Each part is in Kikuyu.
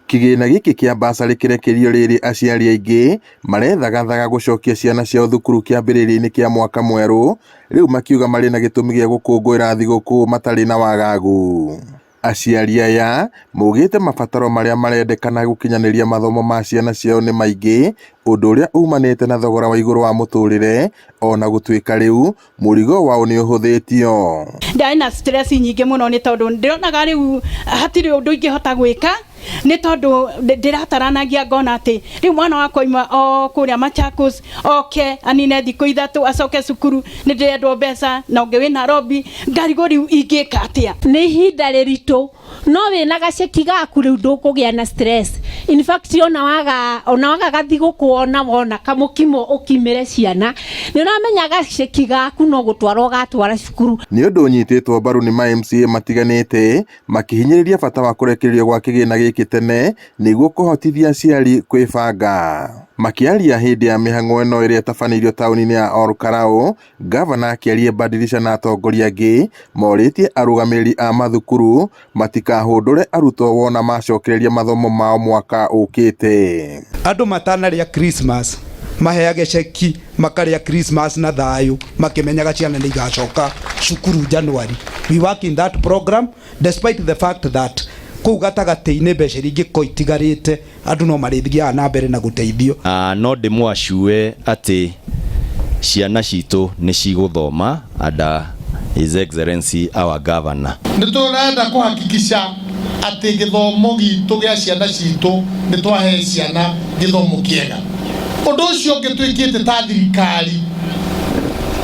Kĩgĩna gĩkĩ kĩa bursary kĩrekereirio rĩrĩ aciari aingĩ marethagathaga gũcokia ciana ciao thukuru kĩambĩrĩria-inĩ kĩa mwaka mwerũ, rĩu makiuga marĩ na gĩtũmi gĩa gũkũngũĩra thigũkũ matarĩ na wagagu. Aciari aya maugĩte mabataro marĩa marendekana gũkinyanĩria mathomo ma ciana ciao nĩ maingĩ, ũndũ ũrĩa umanĩte na thogora wa igũrũ wa mũtũrĩre ona gũtuĩka rĩu mũrigo wao nĩ ũhũthĩtio. Ndarĩ na stress nyingĩ mũno nĩ tondũ ndĩronaga rĩu hatirĩ ũndũ ingĩhota gwĩka nĩ tondũ ndĩrataranagia ngona atĩ rĩu mwana wakwa auma o kũrĩa Machakos oke anine thikũ 3 acoke cukuru, nĩ ndĩrendwo mbeca na ũngĩ wĩ Nairobi, ngarigwo rĩu ingĩka atĩa. Nĩ ihinda rĩritũ no wĩna gaceki gaku rĩu ndũkũgĩa na stress. In fact ona waga ona waga gathigũkũ ona wona kamũkimo ũkimĩre ciana nĩ ũramenya gaceki gaku no gũtwara ũgatwara cukuru. Nĩ ũndũ ũnyitĩtwo mbaru nĩ ma MCA matiganĩte makĩhinyĩrĩria bata wa kũrekererio gwa kĩgĩna gĩkĩ tene nĩguo kũhotithia aciari kwĩbanga. Makĩaria hĩndĩ ya mĩhang'o ĩno ĩrĩa ĩtabanĩirio taũni-inĩ ya Ol Kalou, Ngavana akĩaria Badilisha na atongoria angĩ morĩtie arũgamĩrĩri a mathukuru matikahũndũre arutwo wona macokereria mathomo mao mwaka ũkĩte. Andũ matanarĩa Christmas maheage ceki makarĩa Christmas na thayũ makĩmenyaga ciana nĩ igacoka cukuru January. We work in that program despite the fact that kũu gatagatĩ-inĩ mbeca iria ingĩkorwo itigarĩte andũ no marĩthiaga na mbere na gũteithio. No ndĩmwacue atĩ ciana citũ nĩ cigũthoma under His Excellency our Governor. Nĩ tũrenda kũhakikisha atĩ gĩthomo gitũ gĩa ciana citũ nĩ twahe ciana gĩthomo kĩega. Ũndũ ũcio ũngĩ twĩkĩte ta thirikari,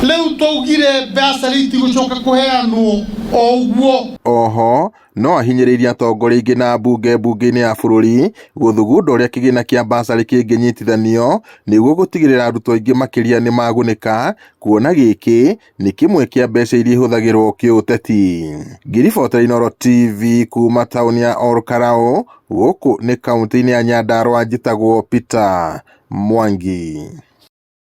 rĩu twaugire bursary itigũcoka kũheanwo o ũguo. Oho no ahinyĩrĩirie atongoria aingĩ na ambunge mbunge-inĩ ya bũrũri gũthugunda ũrĩa kĩgĩna kĩa bursary kĩngĩnyitithanio nĩguo gũtigĩrĩra arutwo aingĩ makĩria nĩ magunĩka kuona gĩkĩ nĩ kĩmwe kĩa mbeca iria ihũthagĩrwo kĩũteti. Ngĩribotera Inooro TV kuma taũni ya Ol Kalou gũkũ nĩ kauntĩ-inĩ ya Nyandarua njĩtagwo Peter Mwangi.